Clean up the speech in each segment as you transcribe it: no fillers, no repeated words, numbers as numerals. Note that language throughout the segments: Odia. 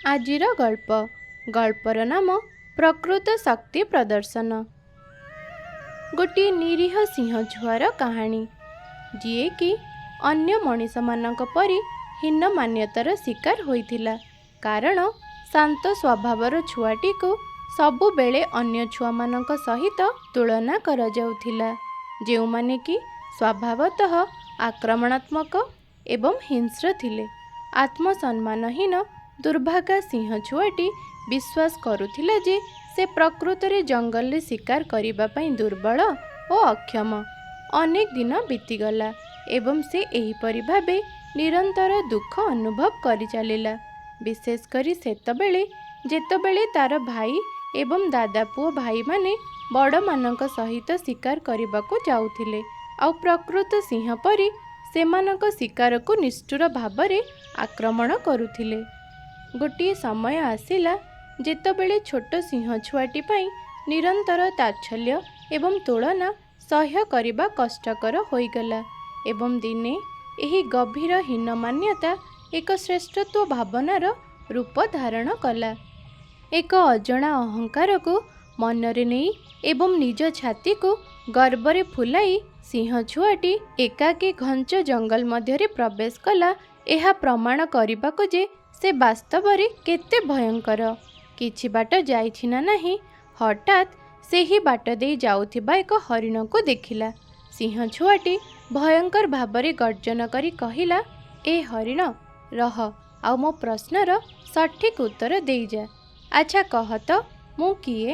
ଆଜିର ଗଳ୍ପ, ଗଳ୍ପର ନାମ ପ୍ରକୃତ ଶକ୍ତି ପ୍ରଦର୍ଶନ। ଗୋଟିଏ ନିରୀହ ସିଂହ ଛୁଆର କାହାଣୀ, ଯିଏକି ଅନ୍ୟ ମଣିଷମାନଙ୍କ ପରି ହୀନ ମାନ୍ୟତାର ଶିକାର ହୋଇଥିଲା, କାରଣ ଶାନ୍ତ ସ୍ୱଭାବର ଛୁଆଟିକୁ ସବୁବେଳେ ଅନ୍ୟ ଛୁଆମାନଙ୍କ ସହିତ ତୁଳନା କରାଯାଉଥିଲା, ଯେଉଁମାନେ କି ସ୍ୱଭାବତଃ ଆକ୍ରମଣାତ୍ମକ ଏବଂ ହିଂସ୍ର ଥିଲେ। ଆତ୍ମସମ୍ମାନହୀନ ଦୁର୍ଭାଗା ସିଂହ ଛୁଆଟି ବିଶ୍ୱାସ କରୁଥିଲା ଯେ ସେ ପ୍ରକୃତରେ ଜଙ୍ଗଲରେ ଶିକାର କରିବା ପାଇଁ ଦୁର୍ବଳ ଓ ଅକ୍ଷମ। ଅନେକ ଦିନ ବିତିଗଲା ଏବଂ ସେ ଏହିପରି ଭାବେ ନିରନ୍ତର ଦୁଃଖ ଅନୁଭବ କରିଚାଲିଲା, ବିଶେଷ କରି ସେତେବେଳେ ଯେତେବେଳେ ତାର ଭାଇ ଏବଂ ଦାଦା ପୁଅ ଭାଇମାନେ ବଡ଼ମାନଙ୍କ ସହିତ ଶିକାର କରିବାକୁ ଯାଉଥିଲେ ଆଉ ପ୍ରକୃତ ସିଂହ ପରି ସେମାନଙ୍କ ଶିକାରକୁ ନିଷ୍ଠୁର ଭାବରେ ଆକ୍ରମଣ କରୁଥିଲେ। ଗୋଟିଏ ସମୟ ଆସିଲା ଯେତେବେଳେ ଛୋଟ ସିଂହ ଛୁଆଟି ପାଇଁ ନିରନ୍ତର ତାଚ୍ଛଲ୍ୟ ଏବଂ ତୁଳନା ସହ୍ୟ କରିବା କଷ୍ଟକର ହୋଇଗଲା ଏବଂ ଦିନେ ଏହି ଗଭୀର ହୀନମାନ୍ୟତା ଏକ ଶ୍ରେଷ୍ଠତ୍ୱ ଭାବନାର ରୂପ ଧାରଣ କଲା। ଏକ ଅଜଣା ଅହଙ୍କାରକୁ ମନରେ ନେଇ ଏବଂ ନିଜ ଛାତିକୁ ଗର୍ବରେ ଫୁଲାଇ ସିଂହ ଛୁଆଟି ଏକାକୀ ଘଞ୍ଚ ଜଙ୍ଗଲ ମଧ୍ୟରେ ପ୍ରବେଶ କଲା, ଏହା ପ୍ରମାଣ କରିବାକୁ ଯେ ସେ ବାସ୍ତବରେ କେତେ ଭୟଙ୍କର। କିଛି ବାଟ ଯାଇଛି ନା ନାହିଁ, ହଠାତ୍ ସେହି ବାଟ ଦେଇ ଯାଉଥିବା ଏକ ହରିଣକୁ ଦେଖିଲା। ସିଂହ ଛୁଆଟି ଭୟଙ୍କର ଭାବରେ ଗର୍ଜନ କରି କହିଲା, ଏ ହରିଣ, ରହ ଆଉ ମୋ ପ୍ରଶ୍ନର ସଠିକ୍ ଉତ୍ତର ଦେଇଯା। ଆଚ୍ଛା କହ ତ, ମୁଁ କିଏ?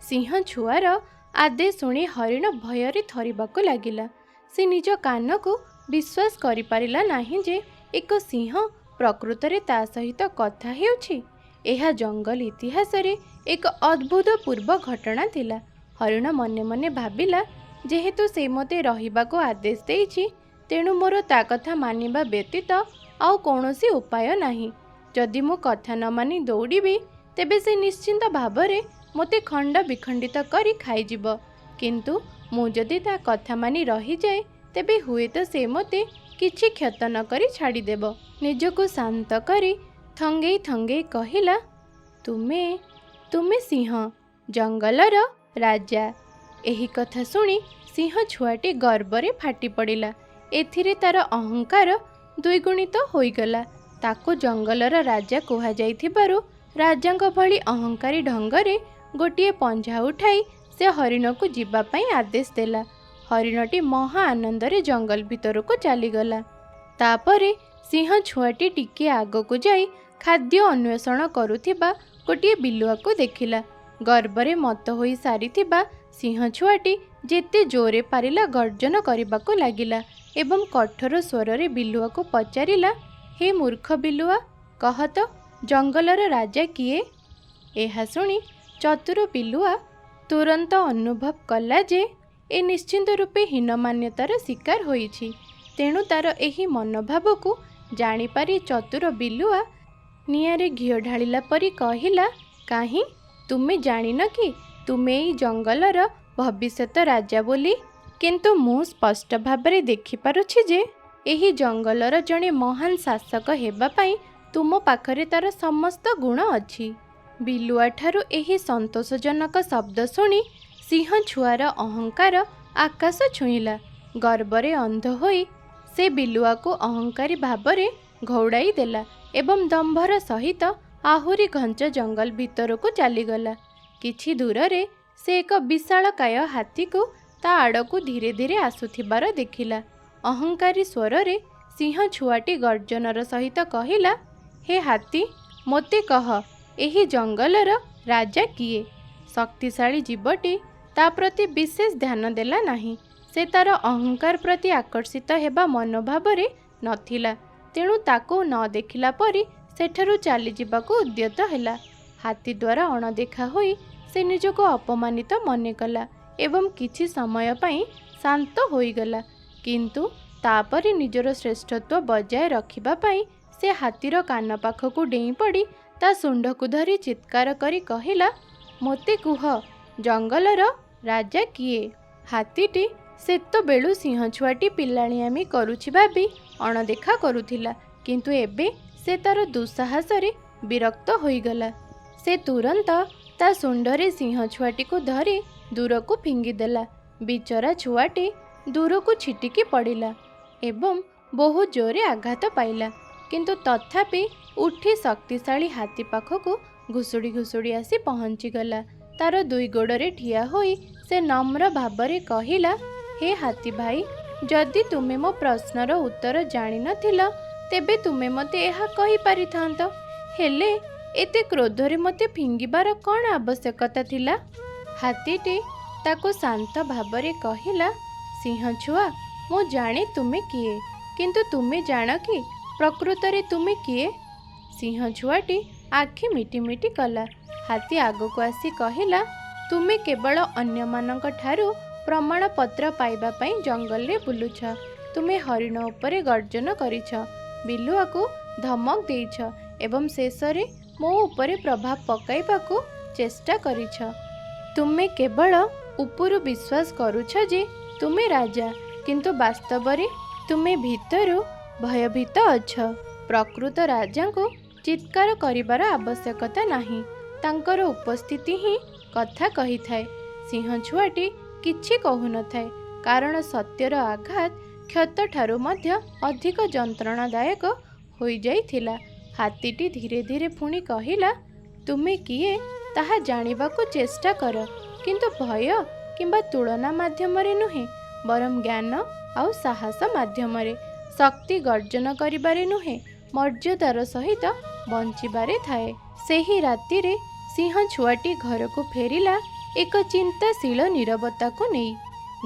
ସିଂହ ଛୁଆର ଆଦେଶ ଶୁଣି ହରିଣ ଭୟରେ ଥରିବାକୁ ଲାଗିଲା। ସେ ନିଜ କାନକୁ ବିଶ୍ୱାସ କରିପାରିଲା ନାହିଁ ଯେ ଏକ ସିଂହ ପ୍ରକୃତରେ ତା ସହିତ କଥା ହେଉଛି। ଏହା ଜଙ୍ଗଲ ଇତିହାସରେ ଏକ ଅଦ୍ଭୁତପୂର୍ବ ଘଟଣା ଥିଲା। ହରିଣ ମନେ ମନେ ଭାବିଲା, ଯେହେତୁ ସେ ମୋତେ ରହିବାକୁ ଆଦେଶ ଦେଇଛି, ତେଣୁ ମୋର ତା କଥା ମାନିବା ବ୍ୟତୀତ ଆଉ କୌଣସି ଉପାୟ ନାହିଁ। ଯଦି ମୁଁ କଥା ନ ମାନି ଦୌଡ଼ିବି, ତେବେ ସେ ନିଶ୍ଚିନ୍ତ ଭାବରେ ମୋତେ ଖଣ୍ଡ ବିଖଣ୍ଡିତ କରି ଖାଇଯିବ। କିନ୍ତୁ ମୁଁ ଯଦି ତା କଥା ମାନି ରହିଯାଏ, ତେବେ ହୁଏତ ସେ ମୋତେ କିଛି କ୍ଷତ ନ କରି ଛାଡ଼ିଦେବ। ନିଜକୁ ଶାନ୍ତ କରି ଥଙ୍ଗେଇ ଥଙ୍ଗେଇ କହିଲା, ତୁମେ ସିଂହ, ଜଙ୍ଗଲର ରାଜା। ଏହି କଥା ଶୁଣି ସିଂହ ଛୁଆଟି ଗର୍ବରେ ଫାଟି ପଡ଼ିଲା। ଏଥିରେ ତାର ଅହଙ୍କାର ଦ୍ୱିଗୁଣିତ ହୋଇଗଲା। ତାକୁ ଜଙ୍ଗଲର ରାଜା କୁହାଯାଇଥିବାରୁ ରାଜାଙ୍କ ଭଳି ଅହଙ୍କାରୀ ଢଙ୍ଗରେ ଗୋଟିଏ ପଞ୍ଝା ଉଠାଇ ସେ ହରିଣକୁ ଯିବା ପାଇଁ ଆଦେଶ ଦେଲା। ହରିଣଟି ମହା ଆନନ୍ଦରେ ଜଙ୍ଗଲ ଭିତରକୁ ଚାଲିଗଲା। ତାପରେ ସିଂହ ଛୁଆଟି ଟିକିଏ ଆଗକୁ ଯାଇ ଖାଦ୍ୟ ଅନ୍ୱେଷଣ କରୁଥିବା ଗୋଟିଏ ବିଲୁଆକୁ ଦେଖିଲା। ଗର୍ବରେ ମତ୍ତ ହୋଇ ସାରିଥିବା ସିଂହ ଛୁଆଟି ଯେତେ ଜୋରରେ ପାରିଲା ଗର୍ଜନ କରିବାକୁ ଲାଗିଲା ଏବଂ କଠୋର ସ୍ୱରରେ ବିଲୁଆକୁ ପଚାରିଲା, ହେ ମୂର୍ଖ ବିଲୁଆ, କହ ତ ଜଙ୍ଗଲର ରାଜା କିଏ? ଏହା ଶୁଣି ଚତୁର ବିଲୁଆ ତୁରନ୍ତ ଅନୁଭବ କଲା ଯେ ଏ ନିଶ୍ଚିନ୍ତ ରୂପେ ହୀନମାନ୍ୟତାର ଶିକାର ହୋଇଛି। ତେଣୁ ତାର ଏହି ମନୋଭାବକୁ ଜାଣିପାରି ଚତୁର ବିଲୁଆ ନିଆଁରେ ଘିଅ ଢାଳିଲା ପରି କହିଲା, କାହିଁ, ତୁମେ ଜାଣିନ କି ତୁମେ ଏଇ ଜଙ୍ଗଲର ଭବିଷ୍ୟତ ରାଜା ବୋଲି? କିନ୍ତୁ ମୁଁ ସ୍ପଷ୍ଟ ଭାବରେ ଦେଖିପାରୁଛି ଯେ ଏହି ଜଙ୍ଗଲର ଜଣେ ମହାନ ଶାସକ ହେବା ପାଇଁ ତୁମ ପାଖରେ ତାର ସମସ୍ତ ଗୁଣ ଅଛି। ବିଲୁଆଠାରୁ ଏହି ସନ୍ତୋଷଜନକ ଶବ୍ଦ ଶୁଣି ସିଂହ ଛୁଆର ଅହଙ୍କାର ଆକାଶ ଛୁଇଁଲା। ଗର୍ବରେ ଅନ୍ଧ ହୋଇ ସେ ବିଲୁଆକୁ ଅହଙ୍କାରୀ ଭାବରେ ଘଉଡ଼ାଇ ଦେଲା ଏବଂ ଦମ୍ଭର ସହିତ ଆହୁରି ଘଞ୍ଚ ଜଙ୍ଗଲ ଭିତରକୁ ଚାଲିଗଲା। କିଛି ଦୂରରେ ସେ ଏକ ବିଶାଳକାୟ ହାତୀକୁ ତା ଆଡ଼କୁ ଧୀରେ ଧୀରେ ଆସୁଥିବାର ଦେଖିଲା। ଅହଙ୍କାରୀ ସ୍ୱରରେ ସିଂହ ଛୁଆଟି ଗର୍ଜନର ସହିତ କହିଲା, ହେ ହାତୀ, ମୋତେ କହ ଏହି ଜଙ୍ଗଲର ରାଜା କିଏ? ଶକ୍ତିଶାଳୀ ଜୀବଟି ତା ପ୍ରତି ବିଶେଷ ଧ୍ୟାନ ଦେଲା ନାହିଁ। ସେ ତାର ଅହଙ୍କାର ପ୍ରତି ଆକର୍ଷିତ ହେବା ମନୋଭାବରେ ନଥିଲା, ତେଣୁ ତାକୁ ନ ଦେଖିଲା ପରି ସେଠାରୁ ଚାଲିଯିବାକୁ ଉଦ୍ୟତ ହେଲା। ହାତୀ ଦ୍ୱାରା ଅଣଦେଖା ହୋଇ ସେ ନିଜକୁ ଅପମାନିତ ମନେ କଲା ଏବଂ କିଛି ସମୟ ପାଇଁ ଶାନ୍ତ ହୋଇଗଲା। କିନ୍ତୁ ତାପରେ ନିଜର ଶ୍ରେଷ୍ଠତ୍ୱ ବଜାୟ ରଖିବା ପାଇଁ ସେ ହାତୀର କାନ ପାଖକୁ ଡେଇଁ ପଡ଼ି ତା ଶୁଣ୍ଢକୁ ଧରି ଚିତ୍କାର କରି କହିଲା, ମୋତେ କୁହ ଜଙ୍ଗଲର ରାଜା କିଏ? ହାତୀଟି ସେତେବେଳୁ ସିଂହ ଛୁଆଟି ପିଲାଳିଆମି କରୁଛି ଭାବି ଅଣଦେଖା କରୁଥିଲା, କିନ୍ତୁ ଏବେ ସେ ତାର ଦୁଃସାହସରେ ବିରକ୍ତ ହୋଇଗଲା। ସେ ତୁରନ୍ତ ତା ଶୁଣ୍ଢରେ ସିଂହ ଛୁଆଟିକୁ ଧରି ଦୂରକୁ ଫିଙ୍ଗିଦେଲା। ବିଚରା ଛୁଆଟି ଦୂରକୁ ଛିଟିକି ପଡ଼ିଲା ଏବଂ ବହୁତ ଜୋରରେ ଆଘାତ ପାଇଲା, କିନ୍ତୁ ତଥାପି ଉଠି ଶକ୍ତିଶାଳୀ ହାତୀ ପାଖକୁ ଘୁଷୁଡ଼ି ଘୁଷୁଡ଼ି ଆସି ପହଞ୍ଚିଗଲା। ତାର ଦୁଇ ଗୋଡ଼ରେ ଠିଆ ହୋଇ ସେ ନମ୍ର ଭାବରେ କହିଲା, ହେ ହାତୀ ଭାଇ, ଯଦି ତୁମେ ମୋ ପ୍ରଶ୍ନର ଉତ୍ତର ଜାଣିନଥିଲ ତେବେ ତୁମେ ମୋତେ ଏହା କହିପାରିଥାନ୍ତ, ହେଲେ ଏତେ କ୍ରୋଧରେ ମୋତେ ଫିଙ୍ଗିବାର କ'ଣ ଆବଶ୍ୟକତା ଥିଲା? ହାତୀଟି ତାକୁ ଶାନ୍ତ ଭାବରେ କହିଲା, ସିଂହ ଛୁଆ, ମୁଁ ଜାଣେ ତୁମେ କିଏ, କିନ୍ତୁ ତୁମେ ଜାଣ କି ପ୍ରକୃତରେ ତୁମେ କିଏ? ସିଂହ ଛୁଆଟି ଆଖି ମିଟିମିଟି କଲା। ହାତୀ ଆଗକୁ ଆସି କହିଲା, ତୁମେ କେବଳ ଅନ୍ୟମାନଙ୍କ ଠାରୁ ପ୍ରମାଣପତ୍ର ପାଇବା ପାଇଁ ଜଙ୍ଗଲରେ ବୁଲୁଛ। ତୁମେ ହରିଣ ଉପରେ ଗର୍ଜନ କରିଛ, ବିଲୁଆକୁ ଧମକ ଦେଇଛ ଏବଂ ଶେଷରେ ମୋ ଉପରେ ପ୍ରଭାବ ପକାଇବାକୁ ଚେଷ୍ଟା କରିଛ। ତୁମେ କେବଳ ଉପରୁ ବିଶ୍ୱାସ କରୁଛ ଯେ ତୁମେ ରାଜା, କିନ୍ତୁ ବାସ୍ତବରେ ତୁମେ ଭିତରୁ ଭୟଭୀତ ଅଛ। ପ୍ରକୃତ ରାଜାଙ୍କୁ ଚିତ୍କାର କରିବାର ଆବଶ୍ୟକତା ନାହିଁ, ତାଙ୍କର ଉପସ୍ଥିତି ହିଁ କଥା କହିଥାଏ। ସିଂହ ଛୁଆଟି କିଛି କହୁନଥାଏ, କାରଣ ସତ୍ୟର ଆଘାତ କ୍ଷତଠାରୁ ମଧ୍ୟ ଅଧିକ ଯନ୍ତ୍ରଣାଦାୟକ ହୋଇଯାଇଥିଲା। ହାତୀଟି ଧୀରେ ଧୀରେ ପୁଣି କହିଲା, ତୁମେ କିଏ ତାହା ଜାଣିବାକୁ ଚେଷ୍ଟା କର, କିନ୍ତୁ ଭୟ କିମ୍ବା ତୁଳନା ମାଧ୍ୟମରେ ନୁହେଁ, ବରଂ ଜ୍ଞାନ ଆଉ ସାହସ ମାଧ୍ୟମରେ। ଶକ୍ତି ଗର୍ଜନ କରିବାରେ ନୁହେଁ, ମର୍ଯ୍ୟାଦାର ସହିତ ବଞ୍ଚିବାରେ ଥାଏ। ସେହି ରାତିରେ ସିଂହ ଛୁଆଟି ଘରକୁ ଫେରିଲା ଏକ ଚିନ୍ତାଶୀଳ ନୀରବତାକୁ ନେଇ।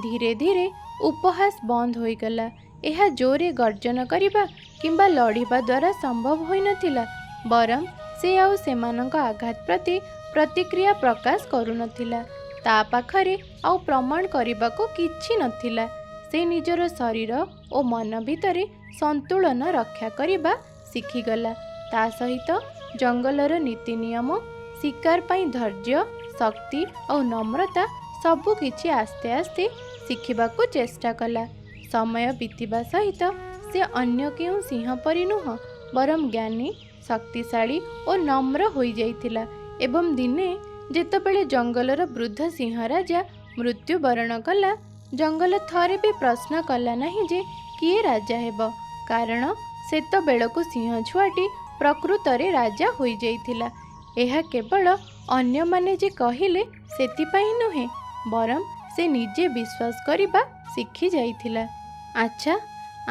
ଧୀରେ ଧୀରେ ଉପହାସ ବନ୍ଦ ହୋଇଗଲା। ଏହା ଜୋରରେ ଗର୍ଜନ କରିବା କିମ୍ବା ଲଢ଼ିବା ଦ୍ୱାରା ସମ୍ଭବ ହୋଇନଥିଲା, ବରଂ ସେ ଆଉ ସେମାନଙ୍କ ଆଘାତ ପ୍ରତି ପ୍ରତିକ୍ରିୟା ପ୍ରକାଶ କରୁନଥିଲା। ତା ପାଖରେ ଆଉ ପ୍ରମାଣ କରିବାକୁ କିଛି ନଥିଲା। ସେ ନିଜର ଶରୀର ଓ ମନ ଭିତରେ ସନ୍ତୁଳନ ରକ୍ଷା କରିବା ଶିଖିଗଲା। ତା ସହିତ ଜଙ୍ଗଲର ନୀତି ନିୟମ, ଶିକାର ପାଇଁ ଧୈର୍ଯ୍ୟ, ଶକ୍ତି ଆଉ ନମ୍ରତା ସବୁକିଛି ଆସ୍ତେ ଆସ୍ତେ ଶିଖିବାକୁ ଚେଷ୍ଟା କଲା। ସମୟ ବିତିବା ସହିତ ସେ ଅନ୍ୟ କେଉଁ ସିଂହ ପରି ନୁହଁ, ବରଂ ଜ୍ଞାନୀ, ଶକ୍ତିଶାଳୀ ଓ ନମ୍ର ହୋଇଯାଇଥିଲା। ଏବଂ ଦିନେ ଯେତେବେଳେ ଜଙ୍ଗଲର ବୃଦ୍ଧ ସିଂହ ରାଜା ମୃତ୍ୟୁବରଣ କଲା, ଜଙ୍ଗଲ ଥରେ ବି ପ୍ରଶ୍ନ କଲା ନାହିଁ ଯେ କିଏ ରାଜା ହେବ, କାରଣ ସେତେବେଳକୁ ସିଂହ ଛୁଆଟି ପ୍ରକୃତରେ ରାଜା ହୋଇଯାଇଥିଲା। ଏହା କେବଳ ଅନ୍ୟମାନେ ଯେ କହିଲେ ସେଥିପାଇଁ ନୁହେଁ, ବରଂ ସେ ନିଜେ ବିଶ୍ୱାସ କରିବା ଶିଖିଯାଇଥିଲା। ଆଚ୍ଛା,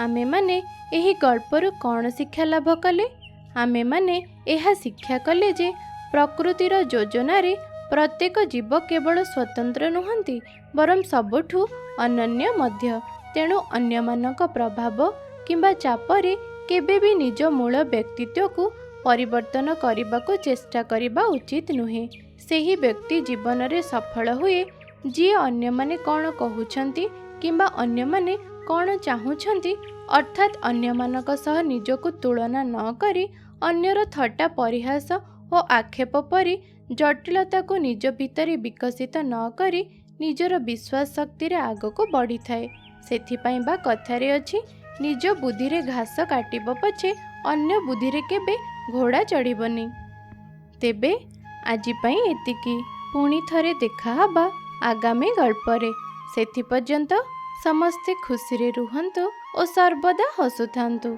ଆମେମାନେ ଏହି ଗଳ୍ପରୁ କ'ଣ ଶିକ୍ଷା ଲାଭ କଲେ? ଆମେମାନେ ଏହା ଶିକ୍ଷା କଲେ ଯେ ପ୍ରକୃତିର ଯୋଜନାରେ ପ୍ରତ୍ୟେକ ଜୀବ କେବଳ ସ୍ୱତନ୍ତ୍ର ନୁହନ୍ତି, ବରଂ ସବୁଠୁ ଅନନ୍ୟ ମଧ୍ୟ। ତେଣୁ ଅନ୍ୟମାନଙ୍କ ପ୍ରଭାବ କିମ୍ବା ଚାପରେ କେବେ ବି ନିଜ ମୂଳ ବ୍ୟକ୍ତିତ୍ୱକୁ ପରିବର୍ତ୍ତନ କରିବାକୁ ଚେଷ୍ଟା କରିବା ଉଚିତ ନୁହେଁ। ସେହି ବ୍ୟକ୍ତି ଜୀବନରେ ସଫଳ ହୁଏ ଯିଏ ଅନ୍ୟମାନେ କ'ଣ କହୁଛନ୍ତି କିମ୍ବା ଅନ୍ୟମାନେ କ'ଣ ଚାହୁଁଛନ୍ତି, ଅର୍ଥାତ୍ ଅନ୍ୟମାନଙ୍କ ସହ ନିଜକୁ ତୁଳନା ନ କରି, ଅନ୍ୟର ଥଟ୍ଟା ପରିହାସ ଓ ଆକ୍ଷେପ ପରି ଜଟିଳତାକୁ ନିଜ ଭିତରେ ବିକଶିତ ନ କରି ନିଜର ବିଶ୍ୱାସ ଶକ୍ତିରେ ଆଗକୁ ବଢ଼ିଥାଏ। ସେଥିପାଇଁ ବା କଥାରେ ଅଛି, ନିଜ ବୁଦ୍ଧିରେ ଘାସ କାଟିବ ପଛେ ଅନ୍ୟ ବୁଦ୍ଧିରେ କେବେ ଘୋଡ଼ା ଚଢ଼ିବନି। ତେବେ ଆଜି ପାଇଁ ଏତିକି। ପୁଣି ଥରେ ଦେଖାହବା ଆଗାମୀ ଗଳ୍ପରେ। ସେଥିପର୍ଯ୍ୟନ୍ତ ସମସ୍ତେ ଖୁସିରେ ରୁହନ୍ତୁ ଓ ସର୍ବଦା ହସୁଥାନ୍ତୁ।